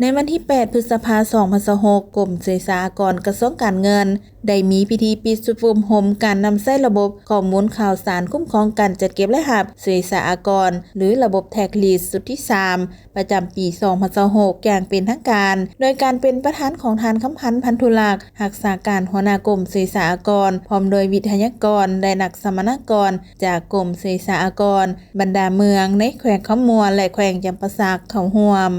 ໃນວັນທີແປດ ພຶດສະພາ ສອງພັນຊາວຫົກ, ກົມເສສາອາກອນ ກະຊວງການເງິນ ໄດ້ມີພິທີປິດຊຸດຝຶກອົບຮົມການນຳໃຊ້ລະບົບຂໍ້ມູນຂ່າວສານຄຸ້ມຄອງການຈັດເກັບລາຍຮັບເສສາອາກອນ ຫຼື ລະບົບ Tax List ຊຸດທີສາມ ປະຈຳປີ ສອງພັນຊາວຫົກ ຢ່າງເປັນທາງການ, ໂດຍການເປັນປະທານຂອງທ່ານ ຄຳພັນ ພັນທຸລັກ ຮັກສາການຫົວໜ້າກົມເສສາອາກອນ ພ້ອມດ້ວຍວິທະຍາກອນ ແລະ ນັກສຳມະນາກອນຈາກກົມເສສາອາກອນ ບັນດາເມືອງໃນແຂວງຄຳມ່ວນ ແລະ ແຂວງຈຳປາສັກເຂົ້າຮ່ວມ.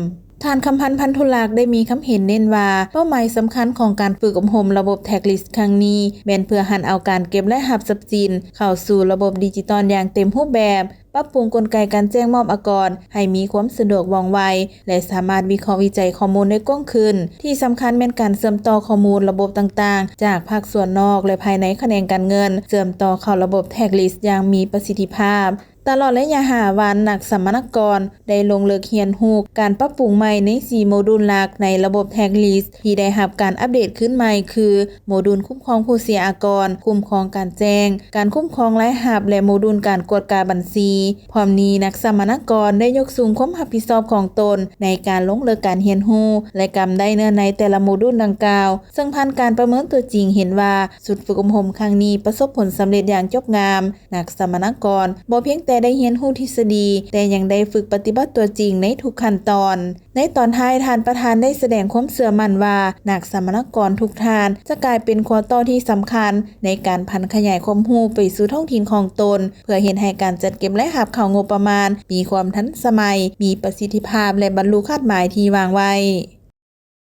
ທ່ານ ຄຳພັນ ພັນທຸລັກ ໄດ້ມີຄຳເຫັນເນັ້ນວ່າ ເປົ້າໝາຍສຳຄັນຂອງການຝຶກອົບຮົມລະບົບ Tax List ຄັ້ງນີ້ ແມ່ນເພື່ອຫັນເອົາການເກັບລາຍຮັບຊັບສິນເຂົ້າສູ່ລະບົບດິຈິຕອນຢ່າງເຕັມຮູບແບບ, ປັບປຸງກົນໄກການແຈ້ງມອບອາກອນໃຫ້ມີຄວາມສະດວກວ່ອງໄວ ແລະ ສາມາດວິເຄາະວິໄຈຂໍ້ມູນໄດ້ກວ້າງຂຶ້ນ. ທີ່ສຳຄັນແມ່ນການເຊື່ອມຕໍ່ຂໍ້ມູນລະບົບຕ່າງໆ ຈາກພາກສ່ວນນອກ ແລະ ພາຍໃນຂະແໜງການເງິນ ເຊື່ອມຕໍ່ເຂົ້າລະບົບ Tax List ຢ່າງມີປະສິດທິພາບ. ຕະຫຼອດໄລຍະຫ້າວັນ, ນັກສຳມະນາກອນໄດ້ລົງເລິກຮຽນຮູ້ການປັບປຸງໃໝ່ໃນສີ່ໂມດູນຫຼັກໃນລະບົບ Tax List ທີ່ໄດ້ຮັບການອັບເດດຄືນໃໝ່ ຄື ໂມດູນຄຸ້ມຄອງຜູ້ເສຍອາກອນ, ຄຸ້ມຄອງການແຈ້ງ, ການຄຸ້ມຄອງລາຍຮັບ ແລະ ໂມດູນການກວດກາບັນຊີ. ພ້ອມນີ້, ນັກສຳມະນາກອນໄດ້ຍົກສູງຄວາມຮັບຜິດຊອບຂອງຕົນໃນການລົງເລິກການຮຽນຮູ້ ແລະ ກຳໄດ້ເນື້ອໃນແຕ່ລະໂມດູນດັ່ງກ່າວ, ເຊິ່ງຜ່ານການປະເມີນຕົວຈິງເຫັນວ່າ ຊຸດຝຶກອົບຮົມຄັ້ງນີ້ປະສົບຜົນສຳເລັດຢ່າງຈົບງາມ. ນັກສຳມະນາກອນບໍ່ພຽງແຕ່ໄດ້ຮຽນຮູ້ທິດສະດີ, ແຕ່ຍັງໄດ້ຝຶກປະຕິບັດຕົວຈິງໃນທຸກຂັ້ນຕອນ. ໃນຕອນທ້າຍ, ທ່ານປະທານໄດ້ສະແດງຄວາມເຊື່ອໝັ້ນວ່າ ນັກສຳມະນາກອນທຸກທ່ານຈະກາຍເປັນຂົວຕໍ່ທີ່ສຳຄັນໃນການຜັນຂະຫຍາຍຄວາມຮູ້ໄປສູ່ທ້ອງຖິ່ນຂອງຕົນ, ເພື່ອເຮັດໃຫ້ການຈັດເກັບລາຍຮັບເຂົ້າງົບປະມານມີຄວາມທັນສະໄໝ, ມີປະສິດທິພາບ ແລະ ບັນລຸຄາດໝາຍທີ່ວາງໄວ້.